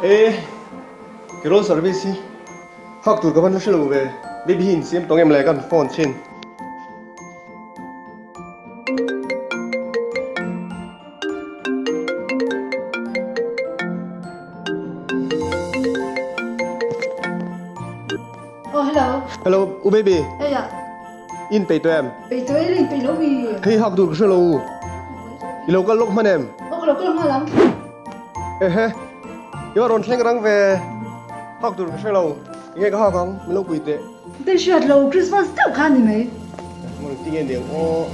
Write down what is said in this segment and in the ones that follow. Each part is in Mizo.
E Carol service hi hak tur ka van hre lo ve baby hi insiam tawng em le ka han phone chhin. Oh hello. Hello u baby. Eia. In pei tawh em? Pei tawh e, in pei lo mi. Hei hak tur ka hre lo u. I lo kal lawk hman em? Aw ka lo kal nghal ang. Ehe. I va rawn thleng rang ve. Hak tur ka hre lo. Enge ka hak ang? Min lo pui teh. Tei hriat lo, Christmas deuh kha a ni mai. Maw tinge niang aw.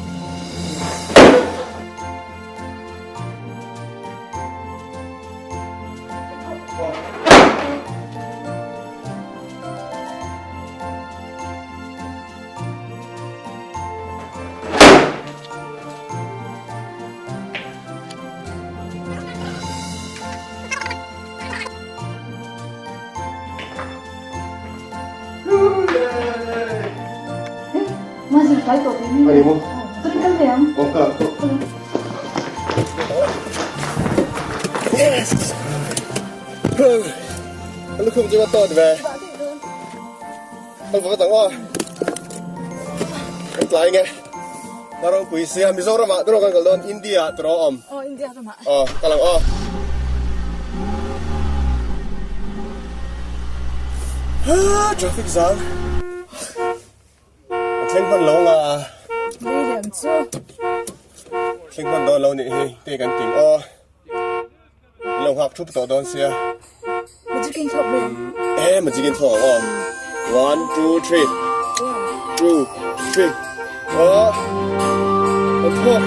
Ani maw? Aw ka lang tawh. Yes! Ka lukhum chu ka tawt ve. Kan vawt ang aw. Kan tlai nge. Na ropui sia Mizoram ah turaw kan kal dawn India ah turaw awm. Aw India ramah. Aw kal ang aw. Haa traffic zam. A thleng hman lo nga. Lei lian chu. Thleng hman dawn lo nih hi te kan ting aw. Lo nghak thup tawh dawn sia. Magic in thawk ve. Eh magic in thawk ang aw. One two three. Two three. Aw. An thawk.